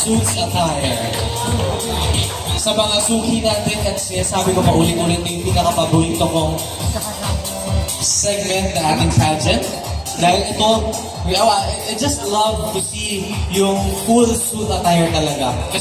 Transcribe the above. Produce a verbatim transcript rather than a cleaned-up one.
Suits attire. Sa mga suki natin, at sinasabi ko paulit-ulit, yung pinakapaborito kong segment na ating pageant. Dahil ito, we, oh, I, I just love to see yung full suit attire talaga. Kasi